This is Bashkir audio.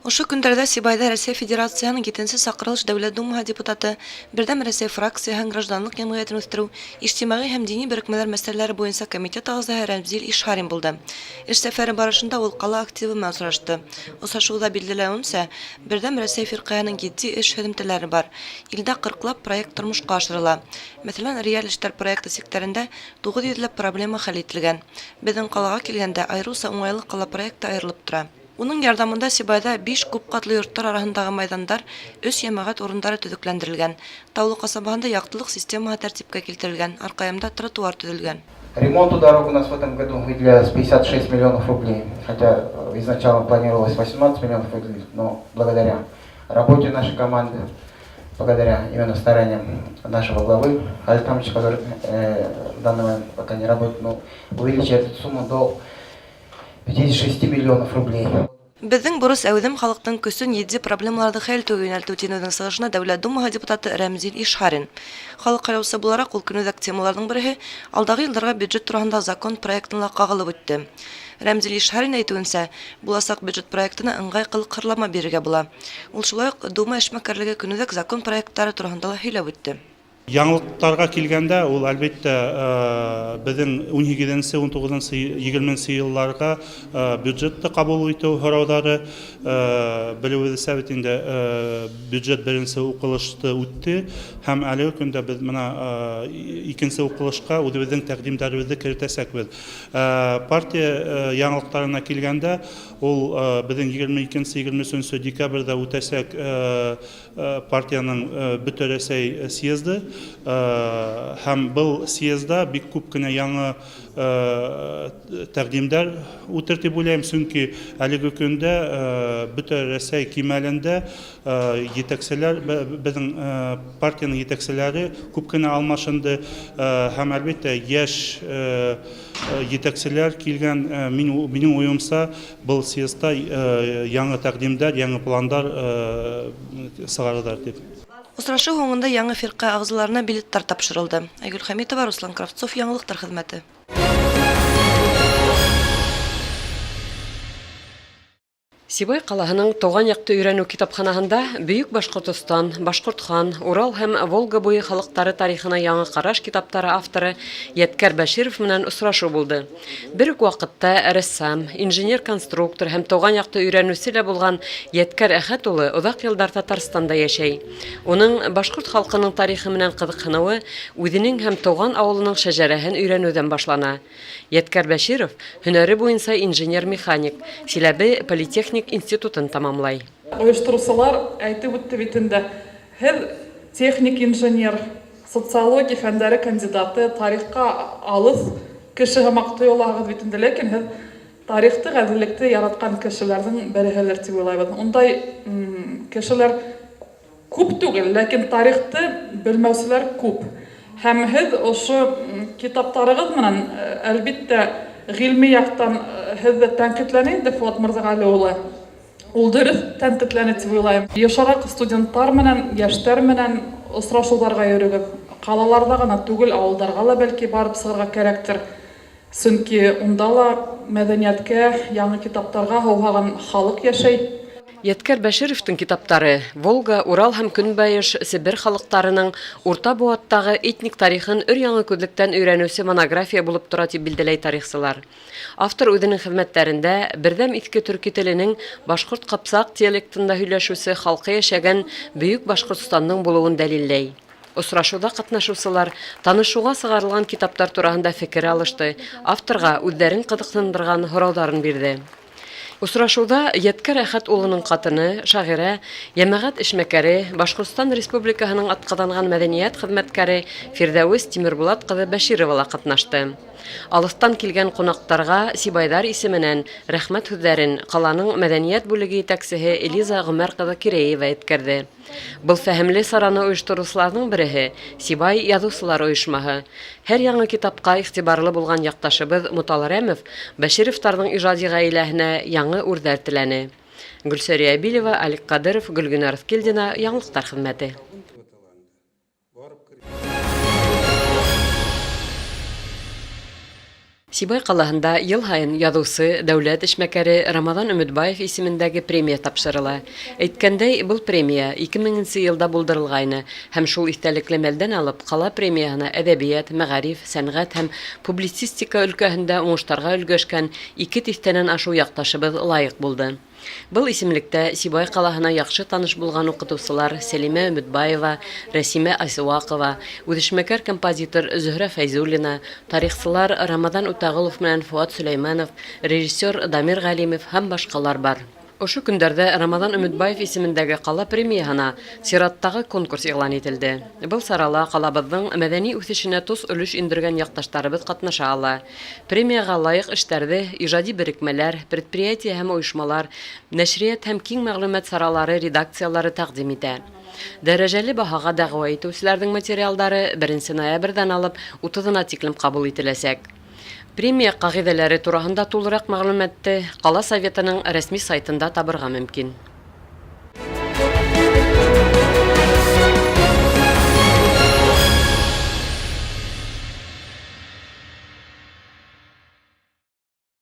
Ошо көндәрҙә Сибайҙа Рәсәй Федерацияһының етенсе саҡырылыш Дәүләт Думаһы депутаты, Берҙәм Рәсәй фракцияһының гражданлыҡ йәмғиәтен үҫтереү, ижтимағи һәм дини берекмәләр мәсьәләләре буйынса комитет ағзаһы Рәмзил Ишһарин булды. Эш сәфәре барышында ул ҡала активы менән осрашты. Осрашыуҙа билдәләүенсә, Берҙәм Рәсәй фирҡәһенең етди эш һөҙөмтәләре бар. Илдә ҡырҡлап проект тормошҡа ашырыла. Мәҫәлән, Реаль эштәр проекты сиктәрендә 900 ләп проблема хәл ителгән. Беҙҙең ҡалаға килгәндә, айырыуса Уңайлы ҡала проекты айырылып тора. Уның ярҙамында Сибайҙа биш күп ҡатлы йорттар араһындағы майҙандар, өс йәмәғәт урындары төҙөкләндерелгән. Таулы ҡасабаһында яҡтылыҡ системаһы тәртипкә килтерелгән, Арҡаямда тротуар төҙөлгән. Ремонту дорог у нас в этом году выделялось 56 миллионов рублей, хотя изначально планировалось 18 миллионов выделить, но благодаря работе нашей команды, благодаря именно стараниям нашего главы Халита Хамитовича, который в данный момент пока не работает, но увеличили эту сумму до 56 миллионов рублей. Беҙҙең бурыс әүҙем халыҡтың көсөн етди проблемаларҙы хәл итеүгә йүнәлтеү, тине үҙенең сығышында Дәүләт Думаһы депутаты Рәмзил Ишһарин. Халыҡ һайлаусы булараҡ, ул көнүҙәк темаларҙың береһе алдағы йылдарға бюджет тураһында закон проектына ла ҡағылып үтте. Рәмзил Ишһарин әйтеүенсә, буласаҡ бюджет проектына ыңғай ҡылыҡһырлама бирергә була. Ул шулай уҡ Дума эшмәкәрлеге көнүҙәк закон проекттары тураһында ла һөйләп үтте. Яңылыҡтарға килгәндә, ул әлбиттә беҙҙең 18-нсе, 19-нсы, 20-нсе йылларға бюджетты ҡабул итеү һорауҙары. Белеүебеҙсә бит инде, бюджет беренсе уҡылышты үтте һәм әлеге көндә беҙ бына икенсе уҡылышҡа үҙебеҙҙең тәҡдимдәребеҙҙе керетәсәкбеҙ. Партия яңылыҡтарына килгәндә, ул беҙҙең 22-нсе, 23-нсе декабрҙә үтәсәк партияның Бөтә Рәсәй съезды һәм был съезда бик күп кенә яңы тәҡдимдәр үтер тип уйлайым, сөнки әлеге көндә Бөтә Рәсәй кимәлендә етәкселәр, беҙҙең партияның етәкселәре күп кенә алмашынды һәм әлбиттә йәш етәкселәр килгән. Мин, минең уйымса, был съездда яңы тәҡдимдәр, яңы пландар сығарырҙар тип. Осрашыу һуңында яңы фирҡә ағзаларына билеттар тапшырылды. Айгөл Хәмитова, Руслан Кравцов, яңылыҡтар хеҙмәте. Сибай ҡалаһының тыуған яҡты өйрәнеү китапханаһында Бөйөк Башҡортостан, Башҡортхан, Урал һәм Волга буйы халыҡтары тарихына яңы ҡараш китаптары авторы Йәткәр Бәширов менән осрашыу булды. Бер үк ваҡытта рәссам, инженер-конструктор һәм тыуған яҡты өйрәнеүсе лә булған Йәткәр Әхәт улы оҙаҡ йылдар Татарстанда йәшәй. Уның башҡорт халҡының тарихы менән ҡыҙыҡһыныуы үҙенең һәм тыуған ауылының шәжәрәһен өйрәнеүҙән башлана. Йәткәр Бәширов һөнәре буйынса инженер-механик, Силәбе политехник институтын тамамлай. Ойоштороусылар әйтеп үтте бит инде, һеҙ техник инженер, социология фәндәре кандидаты, тарихҡа алыҫ кеше һымаҡ тойолаһығыҙ бит инде, ләкин һеҙ тарихты, ғәҙеллекте яратҡан кешеләрҙең береһелер тип уйлайбыҙ. Ундай кешеләр күп түгел, ләкин тарихты белмәүселәр күп. Һәм һеҙ ошо китаптарығыҙ менән, әлбиттә, ғилми яҡтан һеҙҙе тәнҡитләне инде Фуат Мырҙағәле улы. Ул дөрөҫ тәнҡитләне тип уйлайым. Йышыраҡ студенттар менән, йәштәр менән осрашыуҙарға йөрөгөҙ. Ҡалаларҙа ғына түгел, ауылдарға ла бәлки барып сығырға кәрәктер. Сөнки унда ла мәҙәниәткә, яңы китаптарға һыуһаған халыҡ йәшәй. Йәткәр Бәшировтың китаптары Волга, Урал һәм Көнбайыш Себер халыҡтарының урта быуаттағы этник тарихын өр-яңы күҙлектән өйрәнеүсе монография булып тора тип билдәләй тарихсылар. Автор үҙенең хеҙмәттәрендә берҙәм иҫке төрки теленең башҡорт-ҡыпсаҡ диалектында һөйләшеүсе халҡы йәшәгән Бөйөк Башҡортостандың булыуын дәлилләй. Осрашыуҙа ҡатнашыусылар танышыуға сығарылған китаптар тураһында фекер алышты, авторға үҙҙәрен ҡыҙыҡһындырған һорауҙарын бирҙе. Осрашыуҙа Йәткәр Әхәт улының ҡатыны, шағирә, йәмәғәт эшмәкәре, Башҡортостан Республикаһының атҡаҙанған мәҙәниәт хеҙмәткәре Фирҙәүес Тимербулат ҡыҙы Бәширова ла ҡатнашты. Алыҫтан килгән ҡунаҡтарға Сибайҙар исеменән рәхмәт һүҙҙәрен ҡаланың мәҙәниәт бүлеге етәксеһе Элиза Ғүмәр ҡыҙы Киреева еткерҙе. Был фәһемле сараны ойоштороусыларҙың береһе, Сибай яҙыусылар ойошмаһы. Һәр яңы китапҡа иғтибарлы булған яҡташыбыҙ Мутал Рәмов Бәшировтарҙың ижади ғаиләһенә яңы үрҙәр теләне. Гөлсәрия Әбилева, Алик Ҡадыров, Гөлгенә Рыҫкилдина, Яңылыҡтар хеҙмәте. Сибай ҡалаһында йыл һайын яҙыусы, дәүләт эшмәкәре Рамаҙан Өмөтбаев исемендәге премия тапшырыла. Әйткәндәй, был премия 2000 нсе йылда булдырылғайны һәм шул иҫтәлекле мәлдән алып ҡала премияһына әҙәбиәт, мәғариф, сәнғәт һәм публицистика өлкәһендә уңыштарға өлгәшкән ике тиҫтәнән ашыу яҡташыбыҙ лайыҡ булды. Был исемлектә Сибай ҡалаһына яҡшы таныш булған уҡытыусылар Сәлимә Өмөтбаева, Рәсимә Айсыуаҡова, үҙешмәкәр композитор Зөһрә Фәйзуллина, тарихсылар Рамаҙан Үтәғолов менән Фоат Сөләймәнов, режиссер Дамир Ғәлимов һәм башҡалар бар. Ошо көндәрҙә Рамаҙан Өмөтбаев исемендәге ҡала премияһына сираттағы конкурс иғлан ителде. Был сарала ҡалабыҙҙың мәҙәни үҫешенә тос өлөш индергән яҡташтарыбыҙ ҡатнаша ала. Премияға лайыҡ эштәрҙе ижади берекмәләр, предприятие һәм ойошмалар, нәшриәт һәм киң мәғлүмәт саралары редакциялары тәҡдим итә. Дәрәжәле баһаға дәғүә итеүселәрҙең материалдары беренсе ноябрҙән алып утыҙына тиклем ҡабул ителәсәк. Премия ҡағиҙәләре тураһында тулыраҡ мәғлүмәтте ҡала советының рәсми сайтында табырға мөмкин.